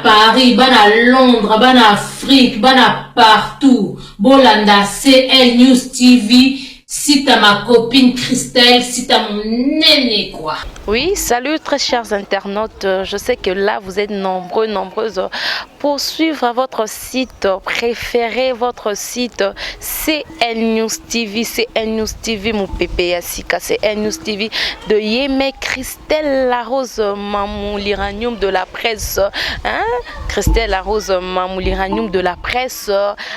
Paris, bana Londres, bana Afrique, bana partout, bolanda CL News TV, site à ma copine Christelle, site à mon néné quoi. Oui, salut très chers internautes. Je sais que là vous êtes nombreux, nombreuses pour suivre votre site préféré, votre site CL News TV, CL News TV, mon pépé Yassika, CL News TV de Yémé Christelle Larose Mamou, l'uranium de la presse. Hein? Christelle Larose Mamou, l'uranium de la presse.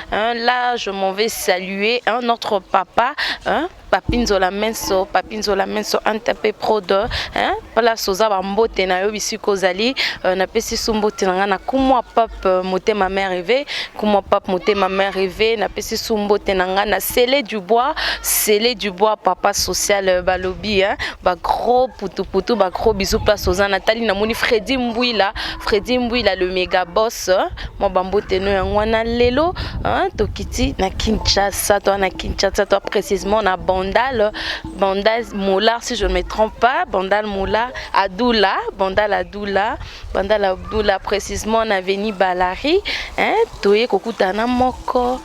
Hein? Là, je m'en vais saluer, hein, notre papa. Hein? Papi Nzola Menso, Papi Nzola Menso, Antape Prod, hein? Place oza bambote na yo bisika ozali, napesi su mbote na ngai na kumwa pape motema mère rêvé, kumwa pape motema mère rêvé, napesi su mbote na ngai na Sele du Bois, Sele du Bois, papa social balobi, hein? Ba gros putu putu, ba gros bisous place oza. Natali namoni Freddy Mbouila, Freddy Mbouila le méga boss, hein? Mwa bambote no yango wana lelo, hein? Tokiti na Kinshasa, to na Kinshasa, to précisément na Bandal, Bandal Moulard si je ne me trompe pas, Bandal Moulard, Adoula, Bandal Adoula, Bandal Adoula précisément na avenue Balari, hein, toye kokutana moko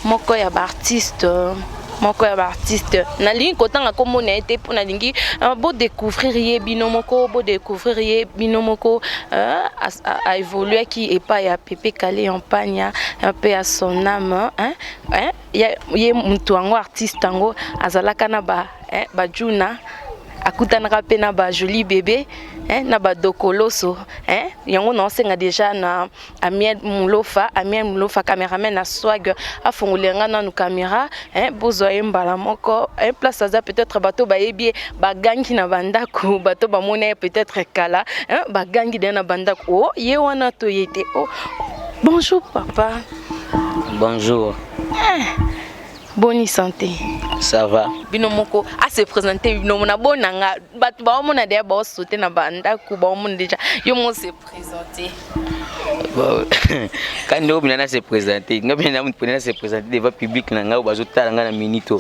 moko ya ba artiste, moko ya ba artiste. Nalingi kotanga kombo na ye te mpo nalingi bo découvrir ye bino moko, bo découvrir ye bino moko. A évoluaki epai ya Pepe Kale Yampanya, mpe ya son âme, hein, hein, ye mutu yango artiste yango azalaka na ba, hein, bajuna, akutanaka mpe na ba joli bébé, hein, na badokoloso, hein. Yango naosenga déjà na Amiel Mulofa, Amiel Mulofa cameraman na swag, afongolela nga nanu caméra, hein, bozwa ye mbala moko, hein, place aza. Peut-être bato bayebi ye bagangi na bandako, bato bamoni ye peut-être kala, hein, bagangi deya na bandako. O ye wana toye te. Oh, bonjour papa. Bonjour. Eh, boni santé? Ça va. Bino moko ase présenter bino na bonanga, bato baomona deya baosote na bandako, baomona déjà. Yo mo se présenter. Bon, quand ndeko bina na se présenter, nga bina na mutu na se présenter devant public na nga bazotala nga na minute.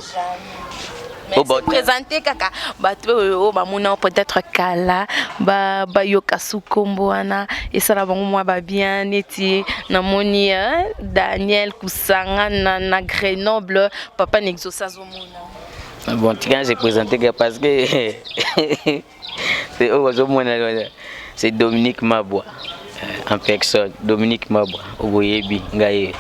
Oh, présenter kaka bato oyo bamona peut-être kala, bayoka su nkombo wana, esala bango mwa babien. Neti namoni Daniel Kusanga na Grenoble, papa Nexos azomona. Bon, tika na se présenter kaka parce que c'est oyo bazomona, c'est Dominique Mabwa en personne, Dominique Mabwa oboyebi ngai.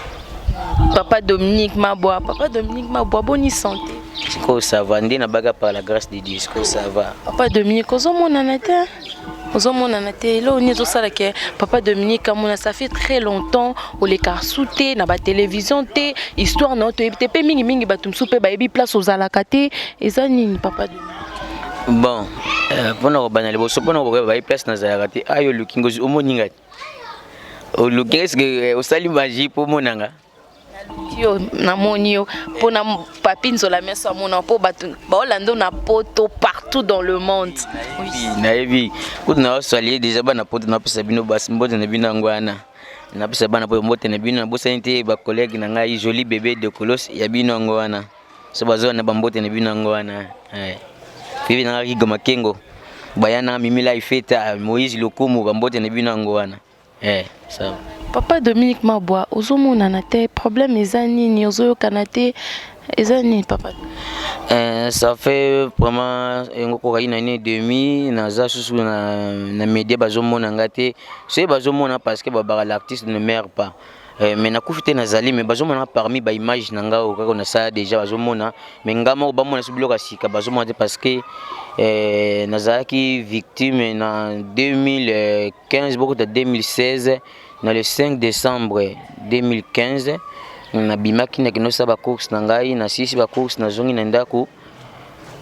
Papa Dominique Mabwa, papa Dominique Mabwa, boni santé? Sikoyo ça va, nde nabaga par la grâce de Dieu, sikoyo ça va. Papa Dominique, ozomonana te, ozomonana te. Eloko nini ezosalaka papa Dominique amona? Ça fait très longtemps oleka su te na batélévision te, histoire na yo toyebi te, mpe mingimingi bato mosusu mpe bayebi place ozalaka te. Eza nini, papa Dominique? Bon, mpona kobanda liboso, mpona koyeba bayebi place nazalaka te, ayo oluki ngozi, omoninga te, oluki eske osali magie mpo omonanga? Yo namoni yo mpona Papi Nzola Meso amona, mpo bato baolanda na poto, partout dans le monde. Nayebi kutu naosalie déjà bana poto, napesa bino basi mbote na bino yango wana, napesa bana poto mbote na bino. Nabosani te bacollègue na ngai, joli bébé de colos ya bino yango wana, so bazwa na bambote na bino yango wana. Fibi nanga Rigo Makengo, baya nanga Mimila Ifeta, Moïse Lokumu, bambote na bino yango wana. Ça va. Papa Dominique Mabwa, ozomonana te, problème eza nini? Ozoyokana te, eza nini, papa? Ça fait vraiment engokoka une année et demie naza susu na média, bazomona nga te. Soki bazomona, parce que babaka l'artiste ne meurt pas. Mais nakufi te, nazali, mais bazomona parmi baimage na nga oyo kaka nasala déjà, bazomona, mais nga moko bamona so biloko ya sika bazomona te, parce que nazalaki victime na 2015 bokota 2016, na le 5 décembre 2015. Nabimaki, nakende osala bacourse na ngai, nasilisi bacourse, nazongi na ndako,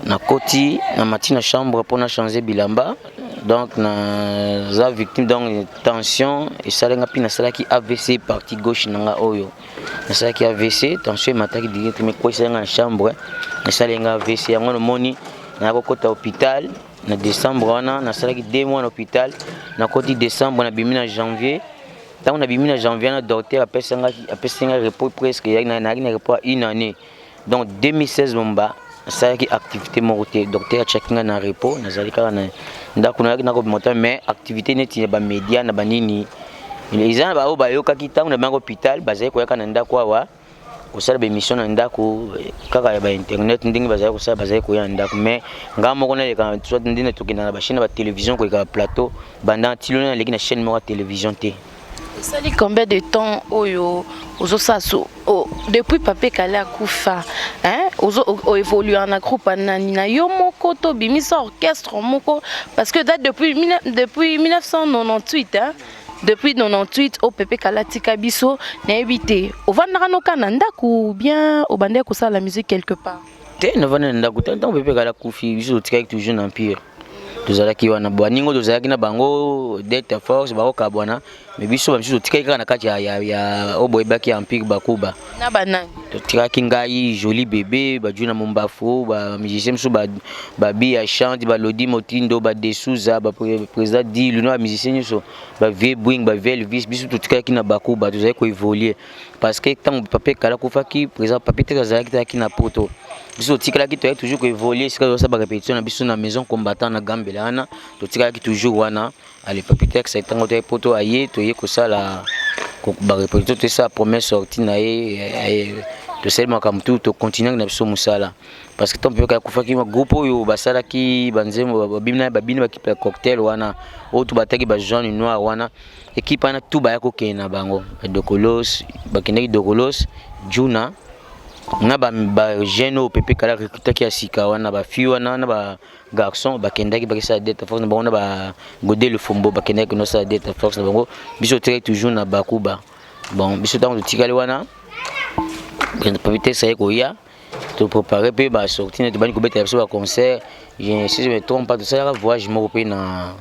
nakoti na mati na chambre mpona changer bilamba, donc naza victime. Donc tension esalenga mpe nasalaki AVC partie gauche na nga oyo. Nasalaki AVC, tension emataki direct, mais kwesalenga na chambre, esalenga AVC. Yango namoni naya kokota hôpital na décembre wana. Nasalaki 2 mois na hôpital. Nakoti décembre, nabimi na janvier. Ntango nabimi na janvier wana, docteur apesi nga repos presque, nayaki na repos ya une année, donc 2016 momba nasalaki activité moko te. Docteur atiaki nga na repos, nazali kaka na ndako, nayaki nakobima te, mais activité neti ya bamédia na banini. Eza na baoyo bayokaki ntango na bango hôpital, bazali koyaka na ndako awa kosala baémission na ndako kaka ya bainternet, ndenge bazali kosala, bazali koya na ndako. Mais nga moko naleka, soit ndenge tokenda na bachaîne ya batélévision, koleka baplateau, banda tilona naleki na chaîne moko ya télévision te. Esali combien de temps oyo ozosala so oh, depuis Pape Kale akufa, hein? Ozo oévolue na groupe nani, na yo moko to bimisa orchestre moko? Parce que date depuis 1998, hein? Depuis 98 o Pepe Kale atika biso, nayebi te ovandaka noka na ndako ou bien obandaki kosala la musique quelque part? Te, navanda na ndako te. Ntango Pepe Kale akufi, biso totikaki toujours na Empire. Tozalaki wana baningo, tozalaki na bango Delta Force, bakokabwana, mais biso bamisusu totikaki kaka na kati ya oyo boyebaki ya Empire Bakuba. Na banani? Totikaki ngai, Joli Bébé, Bajuna Mombafu, bamusicien mosusu, babi ya chante, balodi Motindo, badesuza, baprésident Dilu, na bamusicien nyonso, bavie Bwing, bavie Elvis. Biso totikaki na Bakuba, tozalaki koévolue parce que ntango Pape Kala akufaki, président Pape te azalaki taki na Poto. Biso totikalaki, toyaki toujours koévolue esika tozosala barépétition na biso na Maison Combattant na Gambela wana. Totikalaki toujours wana. Ale Papi Tex, ntango toyaki Poto, aye, toye kosala barépétition, tosala première sortie na ye, tosali makambo tu, tocontinuaki na biso mosala. Parce que ntango mpe akufaki, groupe oyo basalaki banzembo, babini bakipe ya Cocktail wana, oyo to bataki bajaune noir wana, équipe wana tu baya kokende na bango. Badokolos bakendaki, Dokolos, Juna na bajeune oyo Pepe Kala recrutaki ya sika wana, bafille wana na bagarçon, bakendaki bakesala Delta Force na bango, na bagode Lufumbo, bakendaki kosala Delta Force na bango. Biso totikaki toujours na Bakuba. Bon, biso ntango totikali wana, Papi Tex aye koya, toprépare mpe basortie na, tobandi kobetela biso baconcert. Si je me trompe pas, tosalaka voyage moko mpe na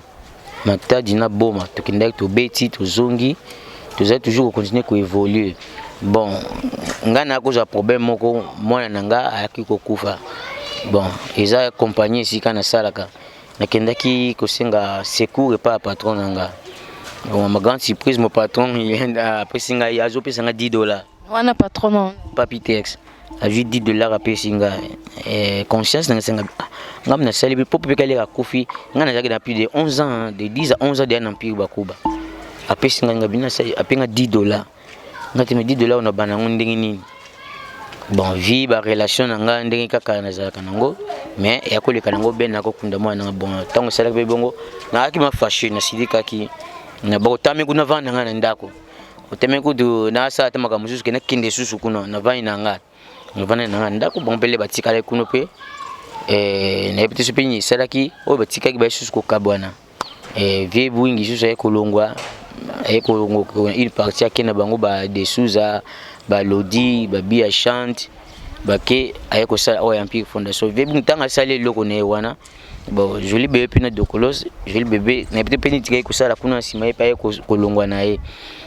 Matadi na Boma, tokendaki, tobeti, tozongi. Tozali toujours kocontinue koévolue. Bon, ngai naya kozwa problème moko, mwana na nga ayaki kokufa. Bon, eza compagnie esika nasalaka, nakendaki kosenga secours epai ya patron na nga. Bon, ma grande surprise, mon patron apesi ngai, azopesa nga 10 $. Wana patron na? Papi Tex azwi 10 $, apesi nga. Conscience na nga esenga nga nasali po mpe kaleka akufi. Ngai nazalaki na plus de 11 ans, de 10 à 11 ans deya na Empire Bakuba. Apesi ngai, nga bino ape nga 10 $. Nga te, me 10 $ oyo na bana yango ndenge nini? Bon, vie barelation na nga ndenge kaka nazalaka nango, mais ya koleka nango be nakokunda mwana nanga. Bon, ntango esalaki mpe bongo, nazalaki ma fâché, nasilikaki na bakotami kuna, vanda na ngai na ndako, otemi kutu nasala te makambo mosusu, ke nakende susu kuna, navandi na nga, navandi na nga ndako. Bango mpele batikali kuna mpe, nayebi te so mpe nini esalaki oyo batikaki, baye susu kokabwana. Vie Bwingi susu aye kolongwa, aye kolongwa une partie, ake na bango, badesouza, balodi, babia chante, bake, aye kosala oyo Empire Fondation. Vie Bwingi ntango asali eloko na ye wana, bon, Joli Bebe mpe na Dokolos, Joli Bebe nayebi te mpe nini tikaki kosala kuna na nsima, ye mpe aye kolongwa na ye.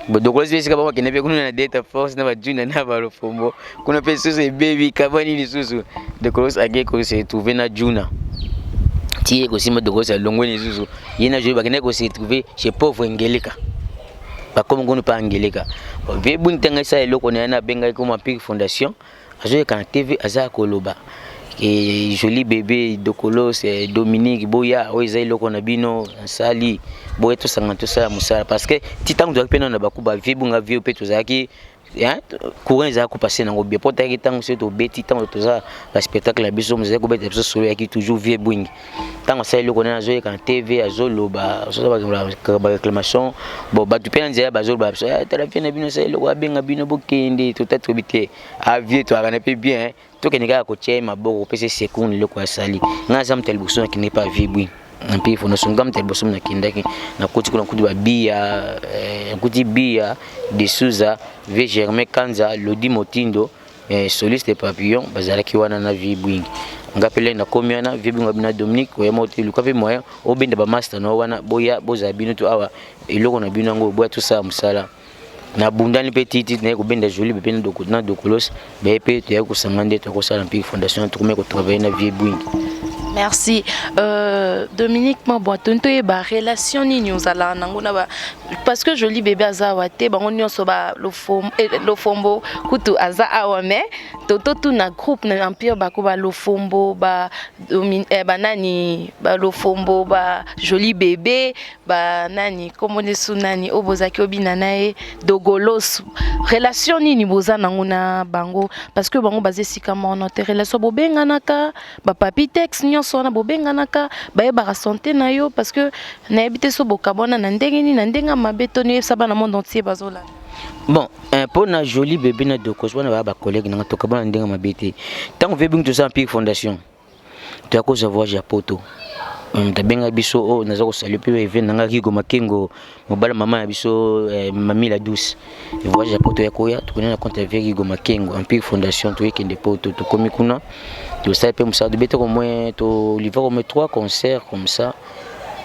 Bon, Dokolos mpe esika bango bakende mpe kuna na Delta Force na bajuna na balofombo kuna mpe susu ebebi kabwani lisusu. Dokolos ake kose retrouve na Juna, ti ye kosimba, Dokolos alongwe lisusu, ye na Joli bakendaki kose retrouve chez pauvre Ngeleka, bakomi kuna mpe Angeleka. Vie Bwingi ntango esala eloko na ye, na abengaki koma Empire Fondation, azoyeka na TV, aza koloba e Joli Bebe, Dokolos, Dominique, boya, oyo eza eloko na bino nasali, boya tosangana, tosala mosala. Parce que ti ntango tozalaki mpe nano na Bakuba, vie bunga vie mpe tozalaki, courant ezalaki kopase nango bien, mpo tayaki ntango soki tobeti, ntango toza baspectacle na biso, mozalaki kobeta biso solo, yaki toujours vie Bwingi. Ntango asali eloko nani, azoyeka na TV, azoloba, azosala baréclamation. Bon, bato mpe na nzela bazoloba biso: "Tala vie na bino asali eloko, abenga bino, bokende." Tota toyebi te, avie toyaka na mpe bien, tokende kaka kotia ye maboko, kopesa secours na eloko asali. Ngai aza moto ya liboso nakende mpe avie Bwingi mpe Fondation. Nga moto ya liboso nakendaki, nakoti kuna, nakuti babia, nakuti Bia de Souza, v Germain Kanza, Lodi Motindo, soliste Papillon, bazalaki wana na vie Bwingi. Nga mpe lei nakomi wana, vie Bwingi na Dominique oya moko te, luka mpe moyen obenda bamaster na wana, boya, bozala bino to awa, eloko na bino yango, boya tosala mosala. Nabundani mpe titi naye kobenda Joli mpe na Dokolos, baye mpe toyaki kosanga nde tokosala mpe fondation, tokomi kotravaille na vie Bwingi. Merci. Dominique Mabwa, tonto ba relation nini ozala nango na ba, parce que Joli Bébé aza awa te, bango nyonso ba Lofombo kutu aza awa, mais toto tu na groupe na Empire bako ba Lofombo ba banani, ba Lofombo, ba Joli Bébé, ba nani, kombo nesu nani oyo bozalaki obina na ye, Dogolos, relation nini boza nango na bango? Parce que bango baza esika moko te. Relation, bobenganaka, bapapi texte nyonso wana, bobenganaka, bayebaka santé na yo? Parce que nayebi te so bokabwana na ndenge nini, na ndenge ya mabe to niyebisa bana monde entier bazolanda. Bon, mpo na Joli Bébé na Dokos wana, baya bacollègue nanga, tokabwana na ndenge mabe te. Ntango mpe bingi tosala Empire Fondation, toya kozwa voyage ya poto, tabenga biso oyo naza kosaluer mpe eve nanga Rigo Makengo, mobala mama ya biso, Mami la Douce. Voyage ya poto ya koya, tokende na compte ya Rigo Makengo, Empire Fondation. Toyekende poto, tokomi kuna, tosali mpe mosala, tobeta komwe, tolivre comme trois concerts comme ça.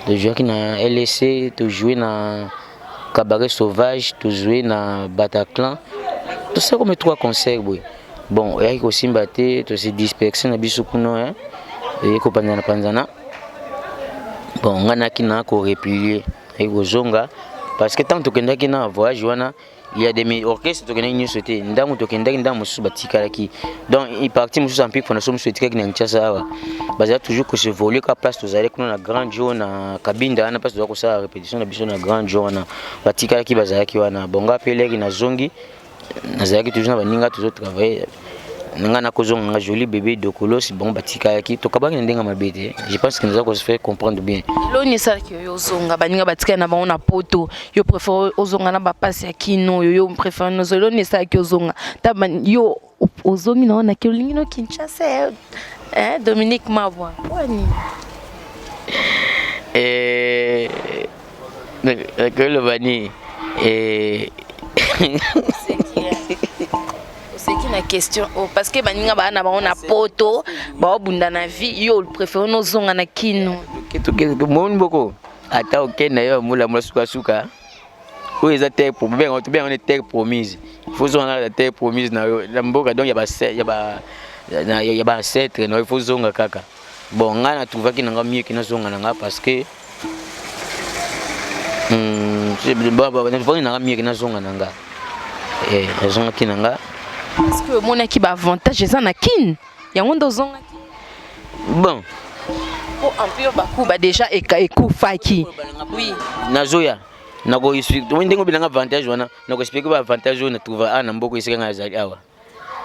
Tozwaki na LSC, tojoue na Cabaret Sauvage, tojoue na Bataclan, tosali comme trois concerts boye. Bon, oyaki kosimba te, tose disperse na biso kuna, eye kopanzana panzana. Bon, ngai naki na koreplier, ayaki kozonga, parce que ntango tokendaki na voyage wana, il y a des orchestre, tokendaki nyonso te. Ntango tokendaki, ntango mosusu batikalaki, donc parti mosusu Empire Fondation mosusu etikaki na Kinshasa awa. Bazala toujours kosevoler ka place tozali kuna na Grand Jo na Kabinda wana, place toza kosala répétition na biso na Grand Jo wana. Batikalaki, bazalaki wana. Bonga mpe leki nazongi, nazalaki toujours na baninga, tozotravaille. Nga nakozonga, nga, Joli Bébé, Dokolos, bango batikalaki. Tokabaki na ndenge mabe te. Je pense que naza kose faire comprendre bien. Eloni esalaki yo ozonga? Baninga batikali na bango na poto, yo préfère ozonga na bapasi ya kino oyo. Yo préfère nozo, eloni esalaki ozonga? Ta yo ozongi na wana ki olingi no Kinshasa, eh, Dominique Mabwa, wani? Nakoloba nini? Oseki na question oh, parce que baninga baa na bango na poto, baobunda na vie, yo préfère nozonga na kino. Moni boko ata okende yo mulamula, sukasuka oyo eza terre, tobenga ngo terre promise. Il faut zonga kaka na terre promise na yo, na mboka donc ya baancêtre na yo, il faut zonga kaka. Bon, ngai natrouvaki nanga mieux ke nazonga na nga, parce que natrouvaki nanga mieux ke nazonga na nga, nazongaki na nga. Parce que omonaki baavantage eza na Kine, yango nde ozongaki? Bon. Po Empire Bakuba déjà ekufaki, oui. Nazoya ndenge obelanga avantage wana, nakoexpliquer baavantage oyo natrouva awa na mboka esika ngai azali awa.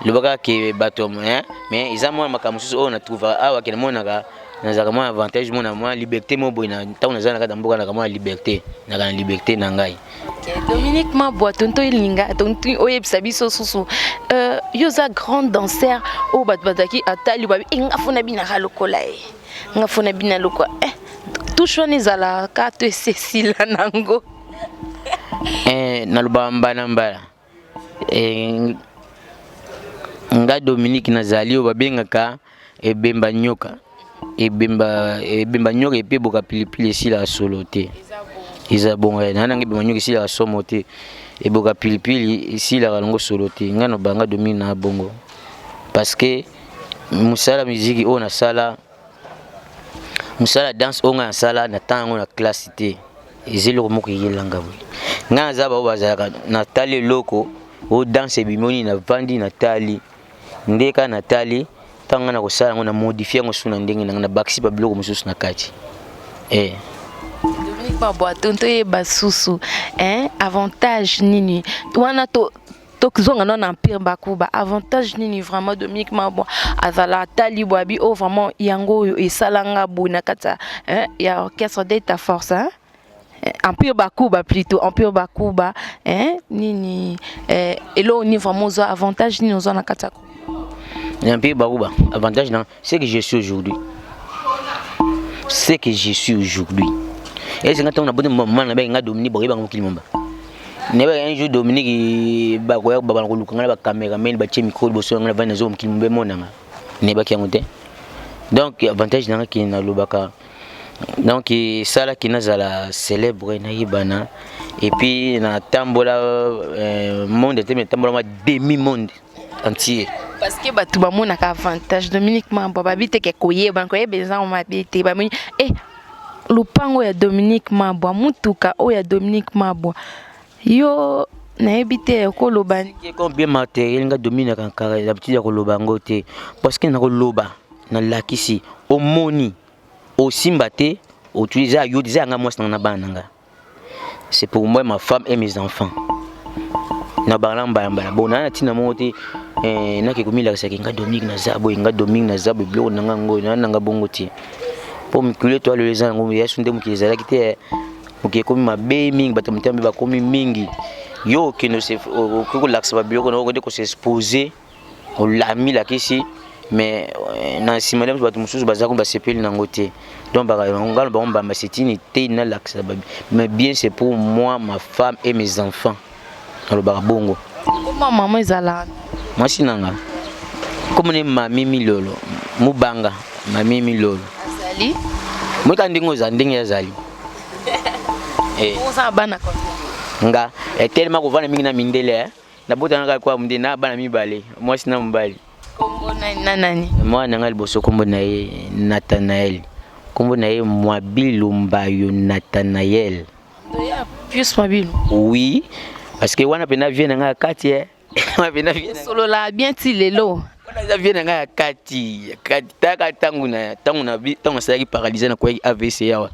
Lobaka ke bato, mais eza mwa makambo mosusu oyo natrouva awa ke namonaka nazalaka mwa avantage, mona mwa liberté mo boye. Ntango naza na kati ya mboka, naka mwa liberté, naka na liberté na ngai. Dominique Mabwa, tonto elinga tonto oyebisa biso susu, yo oza grand danseur oyo bato bazalaki atali babi nga fona binaka lokola ye, nga fona bina lokola touche wana ezalaka to esesila nango? Naloba mbala mbala, nga Dominique nazali oyo babengaka ebemba nyoka, ebemba, ebemba nyoka epe eboka pilipili esilaka solo te. Eza bongo na nanga, ebemba nyoka esilaka somo te, eboka pilipili esilaka yango solo te. Ngai na banga Dominique na bongo, parce que mosala miziki oyo nasala, mosala danse oyo ngai nasala na ntango yango na classe te, eza eloko moko eyelanga boye. Ngai naza bao bazalaka natali eloko oyo danse ebimi oni, navandi natali nde kaka natali. Ntango ngai na kosala yango, na modifie yango su na ndenge nanga, nabakisi babiloko mosusu na kati. Dominique Mabwa, tonto oyeba susu, hein, avantage nini wana to tozonga nano na Empire Bakuba, avantage nini vraiment Dominique Mabwa azala atali bwabi oyo vraiment yango oyo esalanga boye na kati ya orchestre Delta Force, hein? Empire Bakuba plutôt, Empire Bakuba, hein, nini, eloko nini vraiment ozwa, avantage nini ozwa na kati ya Empire Bakuba? Avantage na ce que je suis aujourd'hui, ce que je suis aujourd'hui, ese nga ntango naboti mama na benga Dominique, boyebanga mokili momba. Nayebaka un jour Dominique bakoya babana koluka nga na bacameraman, batie micro liboso yanga, navandi, nazo mokili momba emonanga. Nayebaki yango te. Donc avantage nanga ke nalobaka, donc esalaki nazala célèbre, nayebana, et puis natambola monde te, mais natambola mwa demi monde entier. Parce que bato bamonaka avantage Dominique Mabwa, babi te ke koyeba koyeba eza mabe te. Bamoni e lopango ya Dominique Mabwa, mutuka oyo ya Dominique Mabwa, yo nayebi te okoloba. Comme bien matériel, nga Dominique Kankara, l'habitude ya koloba yango te, parce que nakoloba, nalakisi, omoni osimba te, eza yo, eza yanga, mwasi nanga na bana nanga. C'est pour moi, ma femme et mes enfants. Na bala mbala mbala bon, na ntina moko te nake komilakisaki nga Dominique naza boye, nga Dominique naza boye, biloko nanga ngo na nanga bongo te. Mpo mikili to alelo eza yango yasu nde mokili ezalaki te. Mokili ekomi mabe mingi, bato motema mpe bakomi mingi. Yo okende, okoki kolakisa babiloko na okende kos'exposer, olami lakisi, mais na nsima nde bato mosusu baza ko basepeli nango te. Donc ngano bango mbamba, c'est une te nalakisa, mais bien c'est pour moi, ma femme et mes enfants, nalobaka bongo. Koma mama ezalaka? Mwasi nanga komone Mami Milolo Mubanga, Mami Milolo. Azali? Moyeka ndenge oza, ndenge azali. Oza bana? Nga etelema kovanda mingi na mindele. Nabotanaka kwa munde na bana mibale, mwasi na mobali. Kombo na nani? Mwana na ngai liboso, kombo na ye Nathanael, kombo na ye Mwabilu Mbayo Nathanael. Pius Mwabilu? Oui, parce que wana mpena vie na ngai ya kati wana mpena vie. Solola bien ti lelo. Wana eza vie na ngai ya kati kati. Taka ntango na ntango na ntango nasalaki paralyse, nakweyaki AVC awa,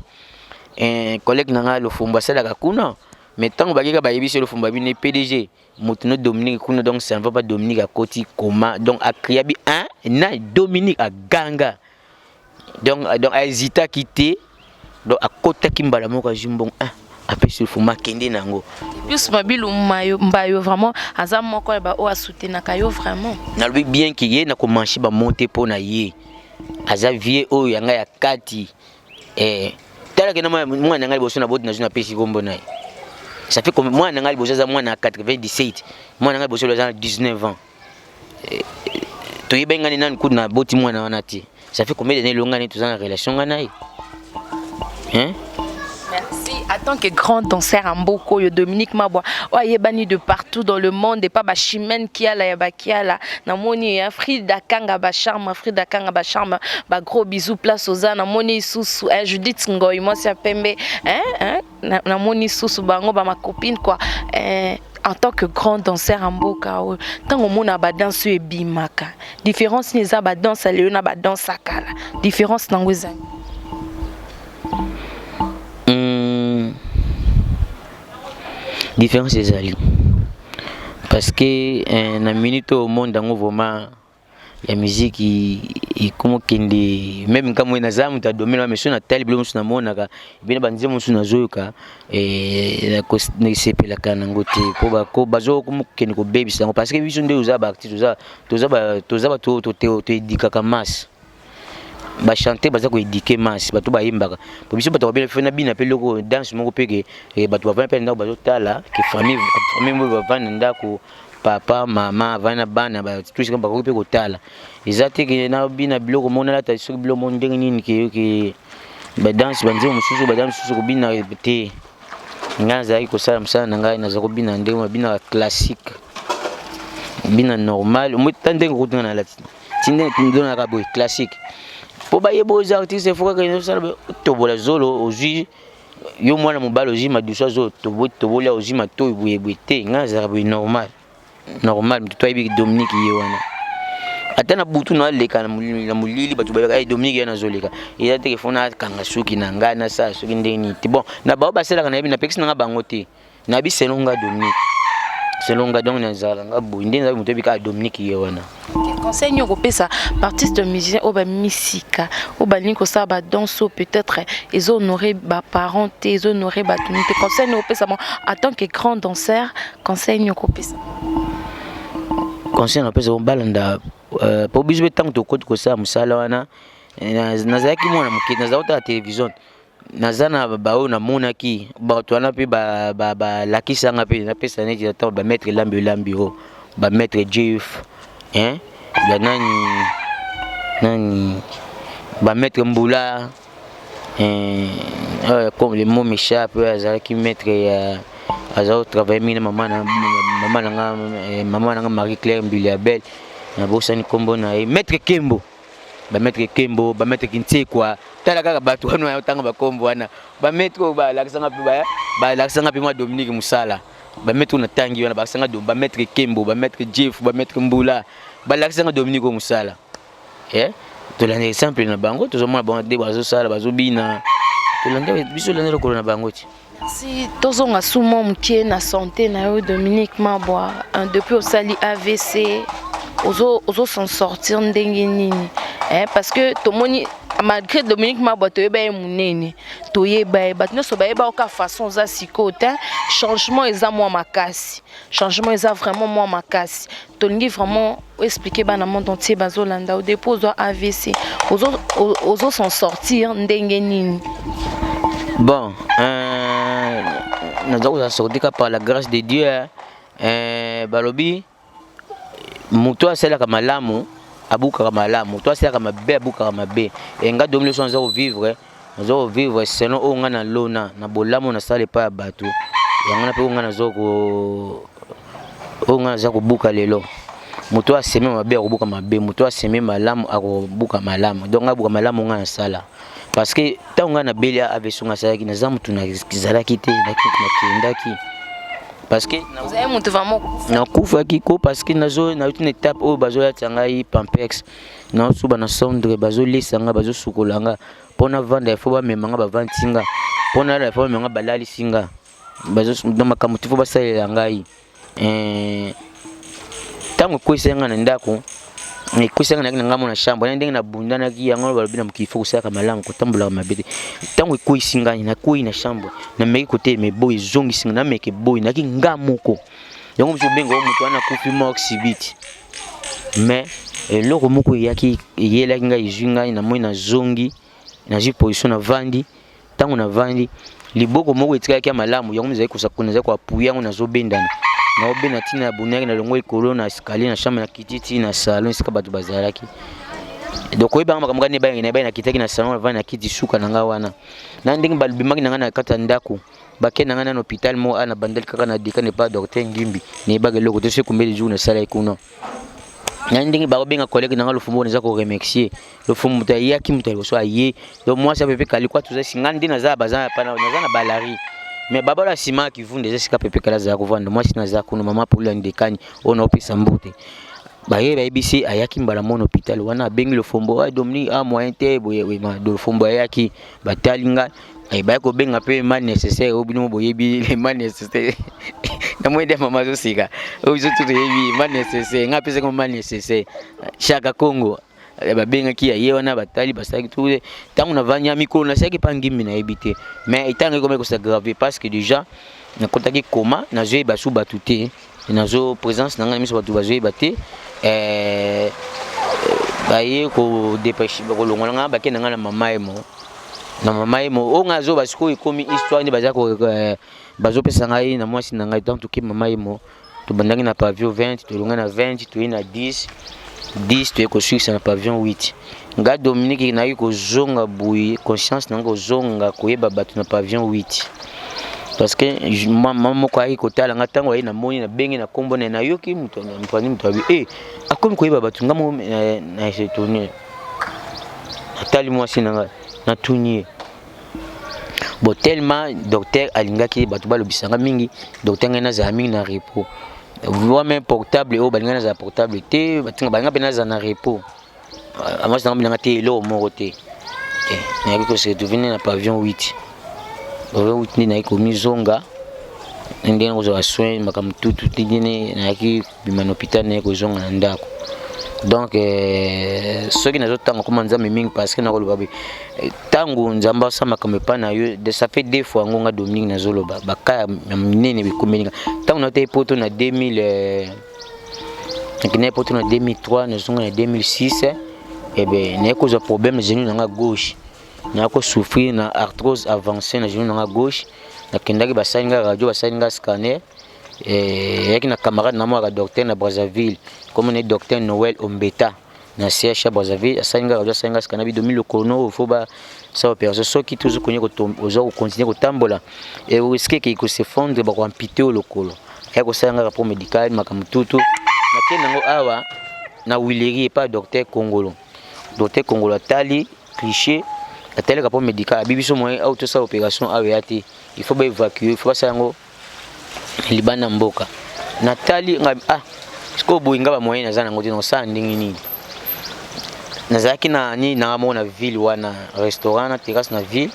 collègue na ngai Lofombo asalaka kuna, mais ntango bakeka bayebisi Lofombo abini PDG moto no Dominique kuna, donc ça ne va pas. Dominique akoti koma, donc akria bi un na Dominique aganga, donc ahésitaki te, donc akotaki mbala moko, azwi mbongo apesi Lofombo, akende na yango. Pius Mabilu Mbayo vraiment aza moko ya baoyo asoutenaka yo vraiment. Nalobi bien ke ye nakomanche bamo te mpo na ye aza vie oyo ya ngai ya kati. Talaki na mwana na ngai liboso na boti, nazwi, napesi kombo na ye. Ça fait comme mwana na ngai liboso aza mwana ya 97, mwana na ngai liboso aza na 19 ans. Toyebaki ngai nani kutu naboti mwana wana te. Ça fait combien d'années elonga nini toza na relation ngai na ye, hein? Merci. En tant que grand danseur en Mboko, Dominique Mabwa, oyebani de partout dans le monde, et pas ba Chimène Kiala ya ba Kiala, namoni ya Frida Kanga ba charme, Frida Kanga ba charme, ba gros bisous place aux namoni susu, hein, Judith Ngoy, moi c'est Pembe, hein, hein, namoni susu bango ba ma copine quoi. Hein, en tant que grand danseur en mboka oyo, ntango omona badanse oyo ebimaka, différence nini eza badanse ya lelo na badanse ya kala? Différence nango ezali? Différence ezali parce que na minute oyo monde yango vraiment ya musique ekomokende. Même nkambo naza moto ya domaine, mais so natali biloko mosusu namonaka ebene, banzembo mosusu nazoyoka, esepelaka nango te, po bazokomokende kobebisa yango, parce que biso nde oza baartiste, toza bato toéduquaka masse. Bachante baza koéduquer masse, bato bayembaka po biso bato babela fe na bina mpe eloko danse moko mpe ke bato bavandi mpe na ndako bazotala, ke famille moko bavandi na ndako, papa, mama avandi na bana, tusika bakoki mpe kotala. Eza te ke nabina biloko moko, nalata soki biloko moko ndenge nini, ke badanse, banzembo mosusu, badanse mosusu kobina te. Ngai nazalaki kosala mosala na ngai, naza kobina ndenge babinaka classique, bina normal ta ndenge okutinga na lati ti ndenge tondonaka boye classique, mpo bayeba oza artiste. Fo kaka osala tobola zolo, ozwi yo mwana mobali, ozwi madusu, azo tobolia, ozwi matoi boyeboye te. Ngai nazalaka boye normal normal, moto to ayebi Dominique ye wana. Ata na butu naleka na molili, bato bayebaka Dominique ye nazoleka. Eza te ke fo nakanga suki na ngai, nasala soki ndenge nini te. Bon, na bao basalaka, nayebi, napekisi nanga bango te. Nayebi selon nga Dominique, selon nga donc nazala nga boye nde nayebi, moto yebi kaka Dominique ye wana. Conseil nini okopesa baartiste musicien oyo bamisika, oyo balingi kosala badanse oyo peut-être ezohonore baparent te, ezohonore bato nini te? Conseil nini okopesa bango en tant que grand danseur? Conseil nini okopesa? Conseil napesa bango, balanda, po biso mpe ntango tokoti kosala mosala wana, nazalaki mwana moke, nazala kotala télévision, naza na baoyo namonaki bato wana mpe balakisanga mpe napesa neti ntango bamaître Lambi Olambi o bamaître Jeff, hein, banani nani, bamaître Mbula, comme le mot m'échappe, oyo azalaki maître ya aza kotravaille mingi na mama na nga, mama na nga Marie Claire Mbiliabel. Nabosani nkombo na ye, Maître Kembo, bamaître Kembo, bamaître Kintsekwa. Tala kaka bato wana otanga bakombo wana, bamaître oyo balakisanga mpe, balakisanga mpe mwa Dominique mosala. Bamaître oyo natangi wana balakisanga, bamaître Kembo, bamaître Jeff, bamaître Mbula, balakisanga Dominique oyo mosala. Tolanda exemple na bango, tozomona bango nde bazosala, bazobina, tolanda biso, olanda lokolo na bango ti. Merci. Tozonga suma moke na santé na yo, Dominique Mabwa. Depuis osali AVC, ozo, ozo s'en sortir ndenge nini, eh? Parce que tomoni, malgré Dominique Mabwa toyeba ye monene, toyeba ye, bato nyonso bayeba oka façon oza sikoyo te. Changement eza mwa makasi, changement eza vraiment mwa makasi. Tolingi vraiment expliquer bana monde entier bazolanda o, depuis ozwa AVC, ozo, ozo s'en sortir ndenge nini? Bon, naza kozala sorti kaka par la grâce de Dieu. Balobi moto asalaka malamu abukaka malamu, moto asalaka mabe abukaka mabe. E nga Dominique so naza kovivre, naza kovivre selon oyo nga nalona na bolamu nasala epai ya bato. Yango wana mpe oyo nga naza ko oyo nga naza kobuka lelo. Moto aseme mabe akobuka mabe, moto aseme malamu akobuka malamu. Donc nga abuka malamu nga nasala, parce que ntango ngai nabeli AVC nga asalaki, naza motu nazalaki te, nakendaki parce que ozali motu vraiment. Nakufaki ko, parce que nazo nauti na étape oyo bazolatisa ngai pampers, naosuba na cendre, bazolesa nga, bazosukola nga. Mpo navanda, ifo bamema nga, bavandisi nga. Mpo nalala, ifo bamema nga, balalisi nga. Donc makambo ti fo basalela ngai. Ntango ekwesi nga na ndako, ekwesi nga, nayaki na ngambo na chambre na ndenge nabundanaki yango. Balobi na mokili fo kosalaka malamu, kotambolaka mabe te. Ntango ekwesi ngai, nakwei na chambre, nameki kotelema, eboyi, ezongisi nga, nameka, eboyi, nayaki nga moko. Yango mosu obenga o moto wana akufi, mort subite. Mais eloko moko eyaki, eyelaki ngai, ezwi ngai, namoni nazongi, nazwi position, navandi. Ntango navandi, liboko moko etikalaki ya malamu, yango ezali kosakuna, ezali koappuyer yango, nazobendana, naobenda ntina ya bunaki, nalongwa likolo na escalier na chambre, nakiti ti na salon esika bato bazalaki. Donc oyebanga makambo kani ebangi na ebangi. Nakitaki na salon, navandi na kiti suka na ngai wana na ndenge balobimaki na ngai na kati ya ndako, bake na ngai na hôpital moko na bandeli kaka na deka nepa docteur Ngimbi. Nayebaka eloko te soki combien de jours nasalaki kuna na ndenge bakobenga collègue na nga Lofumbo. Naza koremercier Lofumbo, moto ayaki, moto ya liboso aye. Donc mwasi apepe kali kwa toza nga nde naza baza pana, naza na balari, mais babala nsima ya kivunda eza esika pepe kala azala kovanda. Mwasi naza kuna, mama Paulina Ndekani oyo naopesa mbote. Baye bayebisi, ayaki mbala mona hôpital wana, abengi Lofombo: "Ah, Dominique, ah, moyen te boye." Lofombo ayaki, batali nga, baye kobenga mpe mal nécessaire oyo bino boyebi, le mal nécessaire. Namoni nde mama azosika, oyo biso tu toyebi mal nécessaire. Nga apesaki mal nécessaire Chaka Congo. Babengaki ya ye wana, batali, basalaki tu. Ntango navandi ya mikolo, nasalaki mpa Ngimbi, nayebi te, mais etango ekomaki kos'aggraver, parce que déjà nakotaki koma, nazoyeba su bato te, nazo présence na ngai miso bato bazoyeba te. Baye kodépêcher, kolongola ngai, bakende ngai na mama Yemo. Na mama Yemo oyo ngai azoba sikoyo, ekomi histoire nde baza bazopesa ngai na mwasi na ngai. Donc toke mama Yemo, tobandaki na pavillon 20, tolongai na 20, toye na 10, 10 toye kosukisa na pavillon 8. Nga Dominique nayaki kozonga boye, conscience nanga kozonga koyeba bato na pavillon 8, parce que mama moko ayaki kotala nga. Ntango aye, namoni, nabenge na nkombo na ye, nayoki moto mpani, moto abi e akomi koyeba bato. Nga moko na étonné, natali mwasi na ngai, natuni ye. Bon, tellement docteur alingaki bato balobisanga mingi, docteur ngai nazala mingi na repos, voire même portable oyo balingai nazala portable te, batinga balinga mpe nazala na repos. Mwasi nanga bilanga te, eloko moko te. Nayaki kose retrouver nde na pavillon 8. Pavillon 8 nde nayaki komizonga, ndenge kozwa soin, makambo tutu, ndenge nayaki kobima na hôpital, nayaki kozonga na ndako. Donc soki nazotanga koma Nzambe mingi, parce que nakoloba boye, ntango Nzambe asala makambo epai na yo, ça fait deux fois yango nga Dominique nazoloba baka ya minene bekomeli nga. Ntango natei Poto na 2000, nakendaki Poto na 2003, nazonga na 2006. Ebe naye kozwa problème na genou na nga gauche, naya kosouffrir na arthrose avancée na genou na nga gauche. Nakendaki, basali nga radio, basali nga scanner. Eyaki na camarade na moko docteur na Brazzaville, comme ne docteur Noël Ombeta na CH ya Brazzaville. Asali nga radio, asali nga scanner, bidomi lokolo no fo basala opération. Soki tozokonie oza kocontinuer kotambola, risque ekei kos'effondrer, bakoamputer oyo lokolo. Aya kosala nga rapport médical, makambo tutu. Nakende yango awa. na Willerie epai docteur Kongolo. Docteur Kongolo atali cliché, atali rapport médical, abi biso moyen awa tosala opération awa eya te, il faut baévacuer, il faut basala yango libanda mboka. Natali nga, ah, sikoyo boye nga bamoyen naza nango te, nakosala ndenge nini? Nazalaki na nini nanga moko na ville wana, restaurant na terrasse na ville.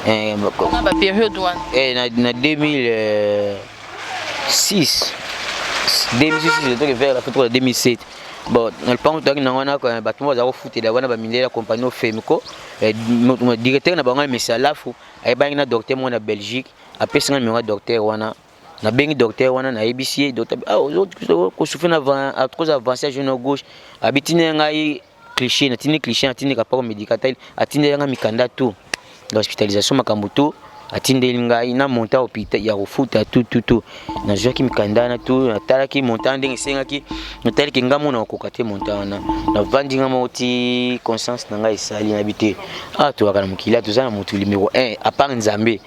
Na bapériode wana? Na 2006, 2006 toke vers la fin ya 2007. Bon, na lopango toyaki nango wana, bato moko baza kofutela wana, bamindele ya compagnie Ofemco. Directeur na bango ya Alafu ayebaki na docteur moko na Belgique, apesi nga numéro ya docteur wana. Nabengi docteur wana, nayebisi ye docteur kosouffrir na arthrose avancée ya genou gauche. Abi tindi ngai cliché, natindi cliché, natindi rapport médical, atindeli ngai mikanda tout na hospitalisation, makambo tout atindeli ngai na montant hôpital ya kofuta, tout tout tout. Nazwaki mikanda wana tout, natalaki montant ndenge esengaki, natalaki nga mona kokoka te montant wana. Navandi nga moko ti conscience na ngai esali, nayebi te, ah, tozalaka na mokili, toza na motu numéro 1 à part Nzambe,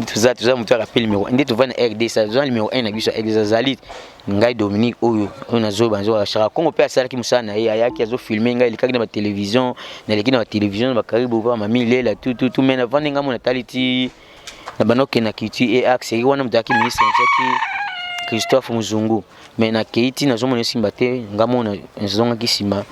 toza motu aka mpe numéro nde tovandi na RDC, toza numéro 1 na biso ya RDC azali ngai Dominique oyo oyo nazoyeba nazoka Shaka Kongo mpe asalaki mosala na ye, ayaki azofilme ngai, elekaki na batelevizio, naleki na batelevizio na bakaribu pa mami lela tout tout tout. Mais navandi ngai mo, natali ti na banda okende na culture e axe eki wana, moto ayaki ministre atiaki Christophe Muzungu. Mais nakei ti nazomona esimba te, nga mo nazongaki nsima,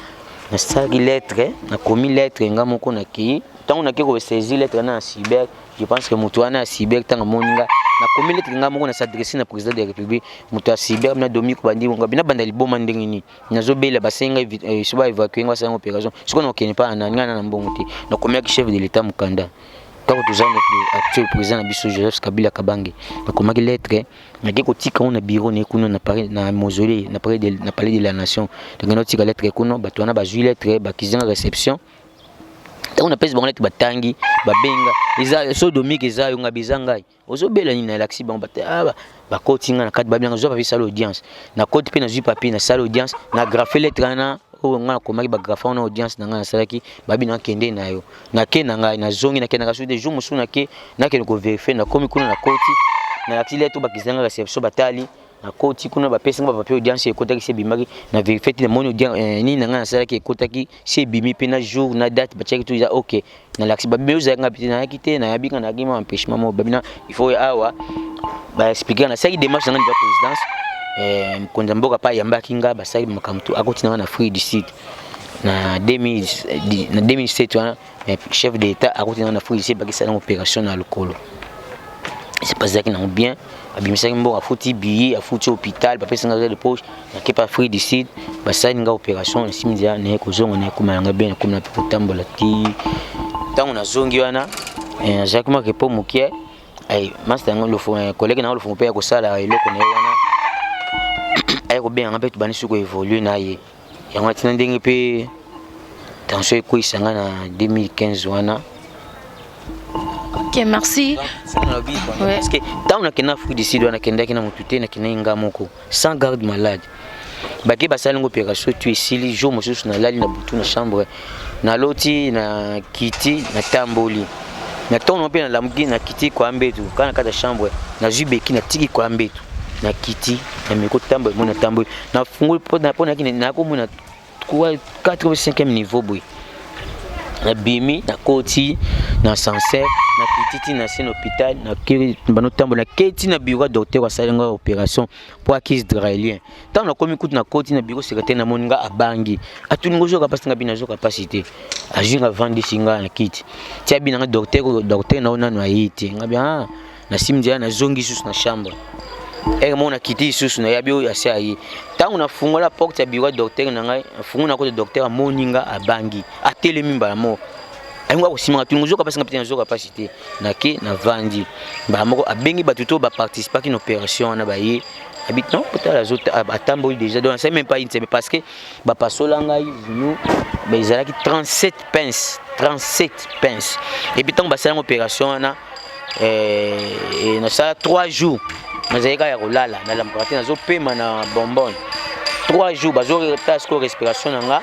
nasalaki lettre, nakomi lettre nga moko, nakei. Ntango nakei kosaisir lettre na cyber, je pense que moto wana ya cyber, ntango amoni nga nakomi lettre nga moko, nas'adresse na président de la République, moto ya cyber na Dominique bandi nga bina banda liboma ndenge nini, nazobela, basenga so baévacue nga, basala opération, sikoyo nakokende mpa na ngai na mbongo te. Nakomiaki chef de l'État mokanda, ntango toza actuel président na biso Joseph Kabila Kabange, nakomaki lettre, nake kotika ngo na bureau na ye kuna na Paris, na mausolée, na palais de la Nation. Nakende kotika lettre kuna, bato wana bazwi lettre, bakizanga réception. Ntango napesi bango lettre, batangi, babenga eza so Dominique, eza yo? Nga eza ngai, ozobela nini? Nalakisi bango, bakoti nga na kati, babengaka zwa papier, sala audience. Nakoti mpe nazwi papier, nasala audience, na grafe lettre wana oyo ngai nakomaki, bagrafe wana audience na ngai nasalaki. Babi nakende na yo, nake na ngai, nazongi, nakendaka so te. Jour mosusu nake, nakende kovérifier, nakomi kuna, nakoti, nalakisi lettre, bakizanga réception, batali, nakoti kuna, bapesi nga bapapier audience ekotaki, se ebimaki na vérifier ti namoni nini na ngai nasalaki ekotaki, se ebimi mpe na jour na date batiaki tout eza ok. Nalakisi, babi ozalaki nga te, nayaki te, nayabi nga nayaki ma empêchement moko. Babi na il faut awa baexpliquer. Nasalaki démarche na nga niveau présidence, mokonzi ya mboka mpe ayambaki nga, basali makambo tout, akoti na nga na Afrique du Sud na 2007 wana. Chef de l'État akoti na nga na Afrique du Sud, bakisala opération na lokolo, ezalaki nango bien, abimisaki mbongo, afuti billet, afuti hôpital, bapesi nga de poche, nake pa Afrique du Sud, basali nga opération, esimi nzela, naye kozonga, naye koma nanga bien, nakomi na mpe kotambola ti ntango nazongi wana, nazalaki mwa repos mokie. Master yango, collègue nanga Lofongo mpe ya kosala eloko na ye wana, aye kobenganga mpe tobandi soki koévoluer na ye. Yango atina ndenge mpe tension ekweyisa nga na 2015 wana. Ok, merci. Parce que ntango nakende Afrique du Sud wana, nakendaki na motu te, nakendaki nga moko sans garde malade. Bake basali ngo opération tout esili. Jour mosusu nalali na butu na chambre, naloti na kiti, natamboli na ntongo mpe nalamuki, nakiti kwa mbetu kaka na kati ya chambre, nazwi beki, natiki kwa mbetu, nakiti, nameki kotambola, moi natamboli, nafungoli mpo nakomona 4 ou 5e niveau boye, nabimi, nakoti na ascenseur, nakiti ti na se na hôpital, banotambola, naketi na bureau ya docteur asali nga opération mpo aki israélien. Ntango nakomi kutu, nakoti na bureau secrétaire, namoni nga, abangi, atuni ngo ozoka mpasi? Nga bino azoka mpasi te. Azwi nga, avandisi nga na kiti, ti abi nanga docteur, docteur nao nano aye te. Nga bi ah, nasimi nzela, nazongi lisusu na chambre ere moko, nakiti lisusu, nayabi oyo asi aye. Ntango nafungola porte ya bureau ya docteur na ngai, nafungola, nakota, docteur amoni nga, abangi, atelemi mbala moko, ayingo akosimanga, tuni ozoka mpasi? Nga mpe nazoka mpasi te. Nake, navandi, mbala moko abengi bato to baparticipaki na opération wana, baye, abi non, otala atamboli déjà. Donc nasali même pas une semaine, parce que bapasola ngai genou, ezalaki 37 pinces, 37 pinces. Et puis ntango basalanga opération wana, nasala 3 jours nazali kaka ya kolala, nalamukaka te, nazopema na bonbonne 3 jours, bazotala sikoyo respiration na nga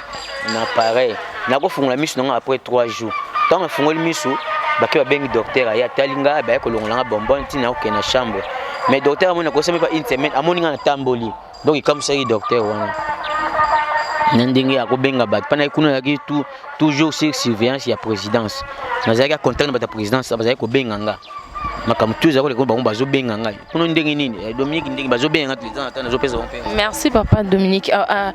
na appareil. Nakofungola miso na nga après 3 jours. Ntango nafungoli miso, bake babengi docteur, aye, atali nga, baye kolongola nga bonbonne ntina okende na chambre. Mais docteur amoni nakosami pa une semaine, amoni nga natamboli, donc ekamusaki docteur wana. Na ndenge ya kobenga bato mpana kuna nazalaki toujours sur surveillance ya présidence, nazalaki ya contact na bato ya présidence, bazalaki kobenga nga makambo tu ezalaki koleka, bango bazobenga ngai kuna ndenge nini, Dominique, ndenge bazobenga nga tout ata nazopesa bango mpe. Merci, papa Dominique. Ah, ah,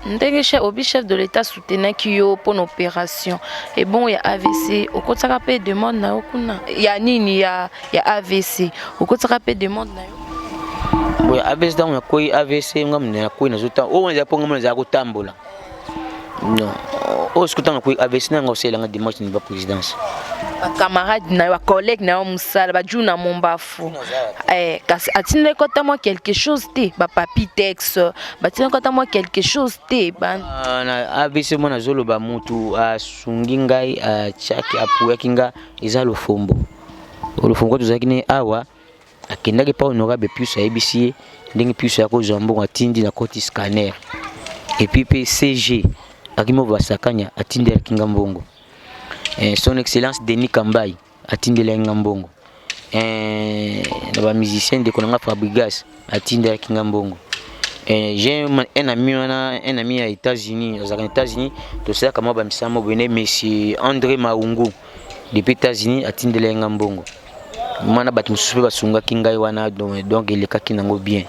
ndenge chef obi, chef de l'État soutenaki yo mpona opération ebongo ya AVC, okotisaka mpe demande na yo kuna ya nini, ya AVC, okotisaka mpe demande na yo? Boye AVC, ntango nakwei AVC, nga munene nakwei, nazotanga oyo wana eza mpo nga mona ezala kotambola. Non, oyo soki ntango nakwei AVC, nanga osalelanga dimanche na ba présidence. Bacamarade na yo, bacollègue na yo mosala baju na mombafu, kasi atindaki kota mwa quelque chose te, bapapi texte batindaki kota mwa quelque chose te? Na AVC mwana azoloba, mutu asungi ngai, atiaki, apuyaki nga, eza Lofombo. Lofombo tozalaki ne awa, akendaki mpa honorable Pius, ayebisi ye ndenge Pius ya kozwa mbongo, atindi na koti scanner. Et puis mpe CG akimi basakanya, atindelaki nga mbongo. Son Excellence Denis Kambai atindelaki nga mbongo. Na bamusicien, ndeko na nga Fabrigas atindelaki nga mbongo. J'ai un ami wana, un ami ya États-Unis, azalaka na États-Unis, tosalaka mwa bamisala mo boye ne, monsieur André Maungu depuis États-Unis atindelaki nga mbongo. Mwana bato mosusu mpe basungaki ngai wana, donc elekaki nango bien.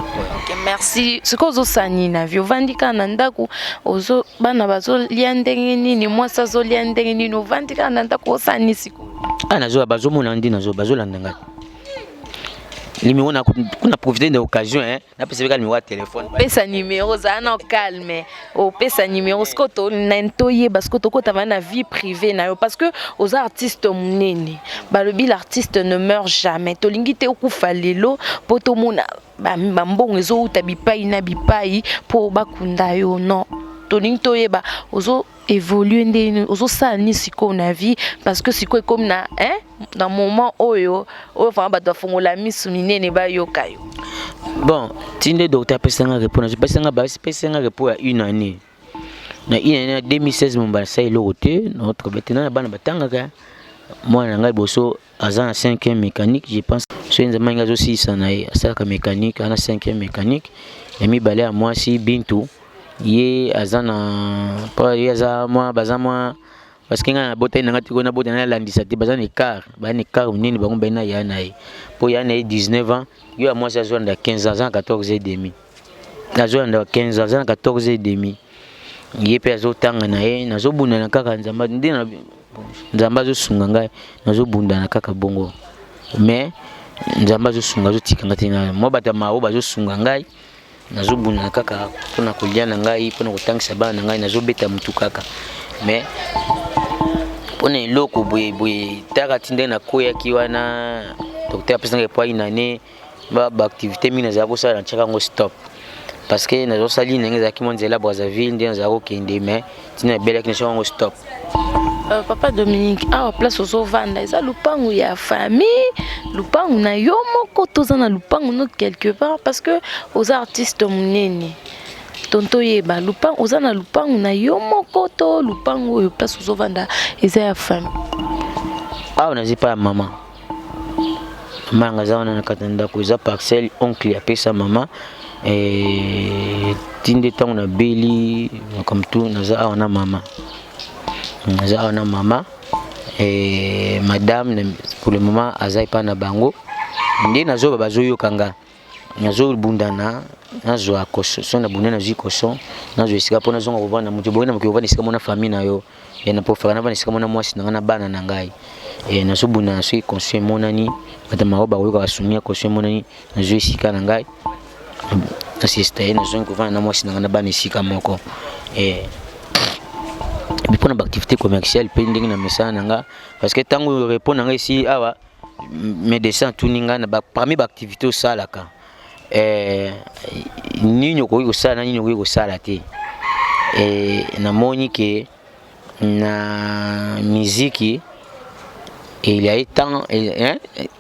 Ok, merci. Sikoyo ozosala nini na vie? Ovandi kaka na ndako, ozo bana bazolia ndenge nini? Mwasi azolia ndenge nini? Ovandi kaka na ndako, osala nini sikoyo? Ah, nazoya, bazomona ndi nazo, bazolanda ngai numéro na kuna, profiter de l'occasion hein, napesa beka numéro ya téléphone. Opesa numéro, ozala na calme, opesa numéro. Sikoyo na toyeba sikoyo, tokotama na vie privée na yo, parce que oza artiste monene. Balobi l'artiste ne meurt jamais. Tolingi te okufa lelo mpo tomona bambongo ezowuta bipai na bipai mpo bakunda yo. Non, tolingi toyeba ozo évolue ndenge, ozosala nini sikoyo na vie, parce que sikoyo ekomi na, hein, na moment oyo vraiment bato bafongola misu minene bayoka yo. Bon, ti nde docteur apesanga repos, apesanga, bapesanga repos ya une année. Na une année, na 2016 momba nasala eloko te. Notre te na bana batangaka, mwana na ngai liboso aza na 5e mécanique, je pense, soki Nzambe ngai azosilisa na ye, asalaka mécanique, aza na 5e mécanique. Ya mibale ya mwasi, Bintu, ye aza na, ye aza mwa, baza mwa, parce que ngai nabotani na ngai te, nabotani nalandisa te, baza na écart, baza na écart monene. Bango bai na ya na ye, mpo ya na ye 19 ans, yo ya mwasi azolanda 15 ans, aza na 14 et demi, azolanda 15 ans, aza na 14 et demi. Ye mpe azotanga na ye. Nazobundana kaka, Nzambe nde Nzambe azosunga ngai, nazobundana kaka bongo, mais Nzambe azosunga, azotika ngai te. Mwa bato ya mao bazosunga ngai, nazobundana kaka mpona kolia na ngai, mpona kotangisa bana na ngai, nazobeta motu kaka. Mais mpona eloko boye boye taka ti ndenge nakweyaki wana, docteur apesanga epwai nane, baactivité mingi nazala kosala, natiaka yango stop, parce que nazosali ndenge ezalaki mwa nzela Brazzaville nde nazala kokende, mais ntina ebelaki, natiaka yango stop. Papa Dominique, awa place ozovanda eza lupangu ya famille, lupangu na yo moko, toza na lupangu no quelque part? Parce que oza artiste monene, tonto oyeba lupangu, oza na lupangu na yo moko to lupangu oyo place ozovanda eza ya famille? Awa naza epai ya mama. Mama yanga aza wana na kati ya ndako, eza parcelle oncle apesa mama. Tinde ntango nabeli makambo tu, naza awa na mama, naza awa na mama. Madame pour le moment aza epai na bango. Nde nazoba, bazoyoka nga, nazobundana, nazwa koso, so nabunda, nazwi koso, nazwa esika mpo nazonga kovanda. Moto boye na mokili, kovanda esika mona famille na yo, na préférer navanda esika mona mwasi na ngai na bana na ngai. Nazobundana, soki caution emonani, bato mao bakoyoka, basungi ya caution emonani, nazwi esika na ngai, nasista ye, nazongi kovanda na mwasi na ngai na bana esika moko. Mpona baactivité commerciale mpe ndenge na mesana na nga, parce que ntango repos na ngai esi awa, médecin atuni ngai na parmi baactivité osalaka, nini okoki kosala na nini okoki kosala te. Namoni ke na miziki il y a eu temps hein,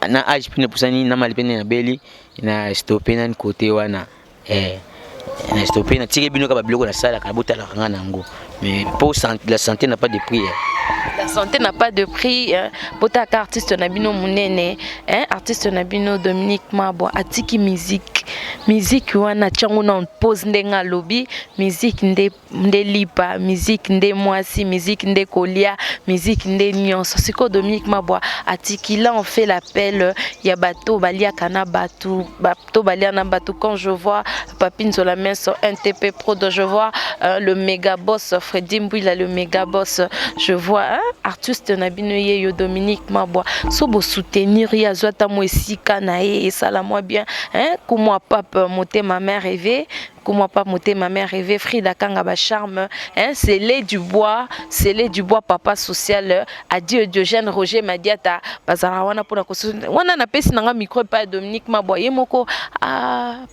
na âge mpe napusani na mali mpe nde nabeli, na stoppe nani côté wana, na stoppe, natiki bino kaka babiloko nasalaka, botalaka nga nango. Mais pour la santé n'a pas de prix hein. La santé n'a pas de prix hein. Botaka artiste na bino monene hein? Artiste na bino Dominique Mabwa atiki musique. Musique wana tiango na pause ndenge alobi, musique nde nde lipa, musique nde mwasi, musique nde kolia, musique nde nyonso. Sikoyo Dominique Mabwa atiki là, on fait l'appel ya bato baliaka na bato, bato balia na bato. Quand je vois Papi Nzola Menso, NTP Prod, je vois le méga boss Freddy Mbouila, le méga boss, je vois, hein, artiste na bino ye yo Dominique Mabwa, so bo soutenir ye, azwa ata mwa esika na ye, esala mwa bien, hein, kumwa pape motema mère rêvé, kumwa pape motema mère rêvé, Frida Kanga ba charme, hein, c'est lait du bois, c'est lait du bois, papa social, adieu Diogène Roger Madiata, bazala wana mpona wana. Napesi nanga micro epai ya Dominique Mabwa, ye moko a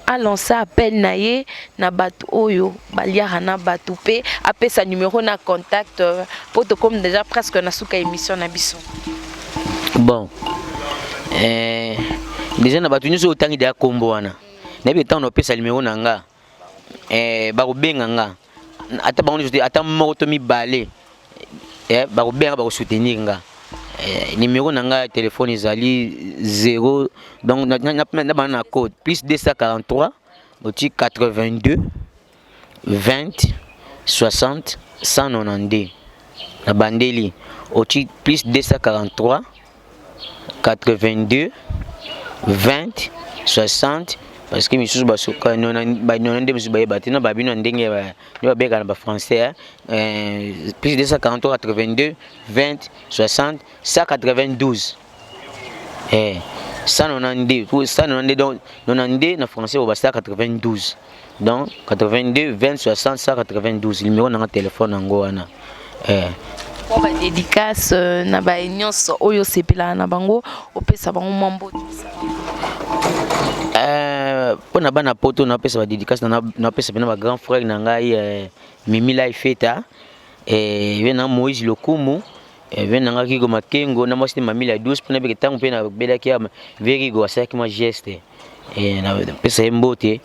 alancer appel na ye na bato oyo baliaka na bato, mpe apesa numéro na contact, mpo tokomi déjà presque na suka émission na biso. Bon, déjà na bato nyonso oyo otangi deya nkombo wana, nayebi ntango naopesa numéro na nga, bakobenga nga, ata bango nyonso te, ata moko to mibale, bakobenga, bakosoutenir nga. Numéro na nga ya telefone ezali 0, donc na bana na code plus 243, oti 82 20 60 192. Na bandeli, oti plus 243 82 20 60, parce que misusu basuka banona nde misusu bayeba te na babino na ndenge nde babengaka na bafrançais. Plus 243 82 20 60 192, 192, 192, donc 92 na français oyo ba 192. Donc 82 20 60 192, numéro nanga telefone yango wana. Mpo badédicace na baye nyonso oyo osepelaka na bango, opesa bango mwa mbote. Mpo na bana poto, napesa badédicace, napesa mpena bagrand frère na ngai Mimi Lai Feta, ye na Moïse Lokumu, ve nanga Kigo Makengo na mwasi Mami la Douce, mpona beke ntango mpe nabelaki ya Verigo, asalaki mwa geste, napesa ye mbote.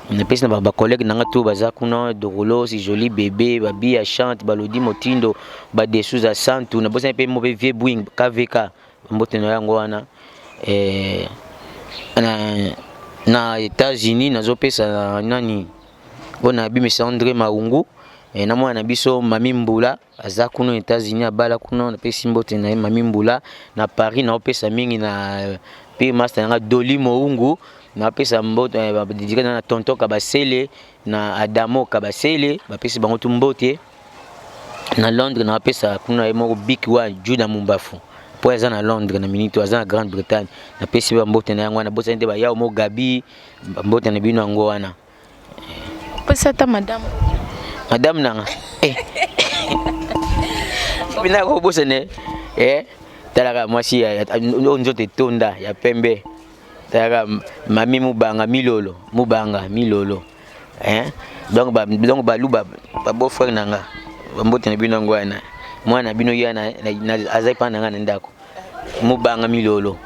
Napesi na bacollègue nanga to baza kuna, Dorolos, Joli Bébé, Babia Chante, Balodi Motindo, Badesuza Santu, nabosani mpe mo mpe Vie Bwing KVK, mbote na yango wana. Na États-Unis nazopesa na nani oyo nabimisa, André Maungu, na mwana na biso Mami Mbula, aza kuna États-Unis, abala kuna, napesi mbote na ye Mami Mbula. Na Paris naopesa mingi na mpe master nanga Doli Moungu, napesa mbote badédicace na tonton Kabasele na Adamo Kabasele, bapesi bango tu mbote. Na Londres napesa kuna ye moko Big One Juda Mumbafu, mpo aza na Londres na minute, aza na Grande Bretagne, napesi bambote na yango wana. Bosani te bayao mo Gabi, bambote na bino yango wana. Opesi ata madame? Madame nanga bina kobosane, talaka mwasi oyo nzoto etonda ya pembe, talaka Mami Mubanga Milolo, Mubanga Milolo, hein? Donc ba, donc baluba ba beau frère nanga, bambote na bino yango wana. Mwana na bino ye azali mpa na nga na ndako, Mobanga Milolo.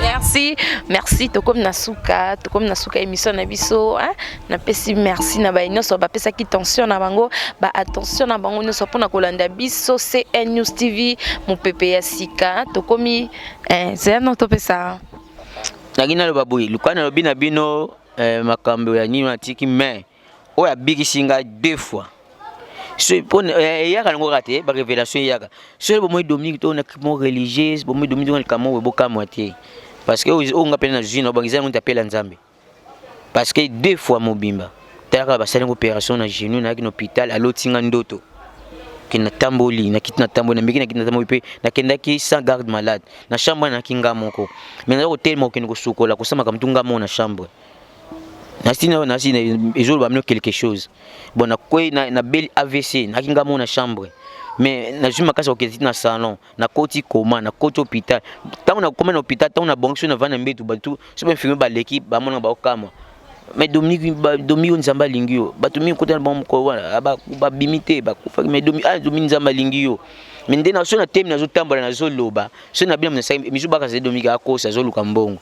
Merci, merci. Tokomi na suka, tokomi na suka émission na biso, hein? Napesi merci na baye nyonso bapesaki tension na bango, ba attention na bango nyonso mpona kolanda biso CN News TV, mopepe ya sika. Tokomi, zela no topesa. Nangi naloba boye, luka nalobi na bino, makambo ya nini atiki, mais oyo abikisi ngai deux fois, so eyaka nango kaka te, barévélation eyaka. Soki bomoi Dominique to na mo religieuse, bomoi Dominique to na likambo oyo bokamwa te, parce que oyo nga pene nazwi na obangisa yango, ntapela Nzambe, parce que deux fois mobimba, talaka basali opération na genou, nayaki na hôpital, alotinga ndoto ke natamboli, nakiti, natamboli, nameki, nakiti, natamboli, mpe nakendaki sans garde malade na chambre, nayaki nga moko, mais naza kotelema, kokende kosukola, kosamaka mutu nga moko na chambre, nasi nasi ezoloba mino quelque chose. Bon, nakwei, nabeli AVC, nayaki nga moko na chambre, mais nazwi makasi kokende ti na salon, nakoti koma, nakoti hôpital. Ntango nakoma na hôpital, ntango nabongi, so navanda mbetu, bato so bainfirmier baleki, bamonaka, baokamwa: "Mais Dominique, Dominique oyo, Nzambe alingi yo. Bato mingi kota na bango mokolo wana babimi te, bakufaki, mais ah, Dominique, Nzambe alingi yo." Mais nde so na temi, nazotambola, nazoloba, so na bino misu bakasa, Dominique akosa, azoluka mbongo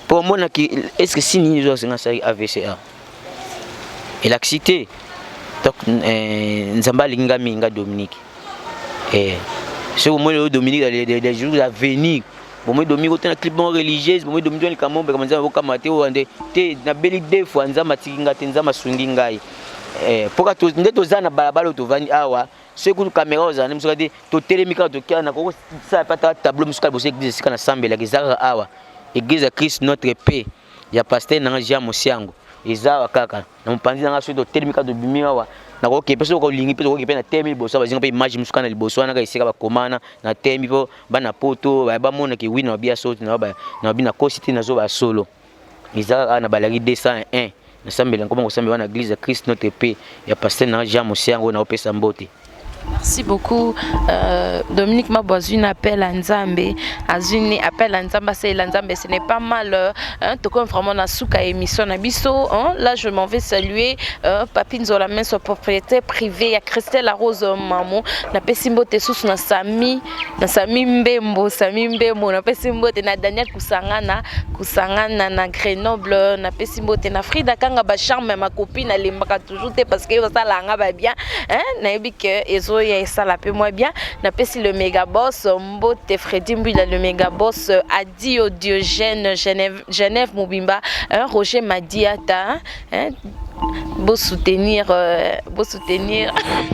mpo omonaki. Est ce que si nini ezoasenga asalaki AVC a elakisi te? Donc Nzambe alingi nga mingi, nga Dominique. Soki omoni oyo Dominique, les jours à venir, Bomoi Domiko te na clip moko religieuse. Bomoi Domiko te likambo mbeka nzambe bokama te oyo nde te. Nabeli deux fois, Nzambe atiki ngai te, Nzambe asungi ngai. Mpoka nde toza na balabala oyo tovandi awa, soki kutu caméra ozala nde mosuka te, totelemi kaka, tokia na kokosala mpe ata tableau mosuka liboso église esika nasambelaka. Eza kaka awa, église ya Christ Notre Paix ya pasteur nanga Jean Mosiango, eza awa kaka na mopanzi nanga. Soki totelemi kaka, tobimi awa, nakoki mpe, soki olingi mpe tokoki mpe na telemi liboso, bazinga mpe image mosuka na liboso wana kaka esika bakomana na telemi, mpo bana poto bamonaki wi na babia solo na babi nakosi te, nazoba solo. Eza kaka na balaki 201, nasambela nkoma kosambela wana, église ya Christ Notre Paix ya pasteur nanga Jean Mosiango, naopesa mbote. Merci beaucoup. Dominique Mabo azwi na appel à Nzambe, azwi appel à Nzambe, asalela Nzambe, ce n'est pas mal. Hein, tokomi vraiment na suka émission na biso. Hein. Là, je m'en vais saluer Papi Nzola Menso, propriétaire privé ya Christelle Rose Mamo, na pesi mbote susu na Sami Mbembo, Sami Mbembo, na pesi mbote na Daniel Kusangana, Kusangana na Grenoble, na pesi mbote na Frida Kanga ba charme, ma copine alembaka toujours te parce que osala nga ba bien, hein, nayebi que ezoya esala mpe mwa bien. Napesi le méga boss mbote, Fredi Mbwila, le méga boss Adio Diogène, Genève, Genève mobimba, hein, Roger Madiata, hein, beau soutenir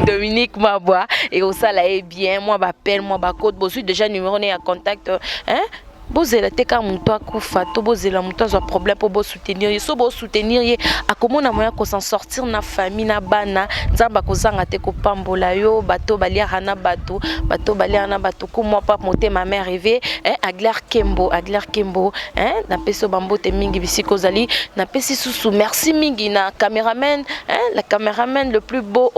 Dominique Mabwa et osala ye bien. Moi bappel, moi bacode, bozwi déjà numéro ne ya contact, hein. Bozela te kaka moto akufa to bozela moto azwa problème mpo bosoutenir ye. So bosoutenir ye, akomona moya kosan sortir na famille na bana. Nzambe akozanga te kopambola yo. Bato baliaka na bato, bato baliaka na bato. Kumwa pa motema me arrivé, hein. Agler Kembo, Agler Kembo, hein, napesi yo bambote mingi bisika ozali. Napesi susu merci mingi na cameraman, hein, la cameraman le plus beau.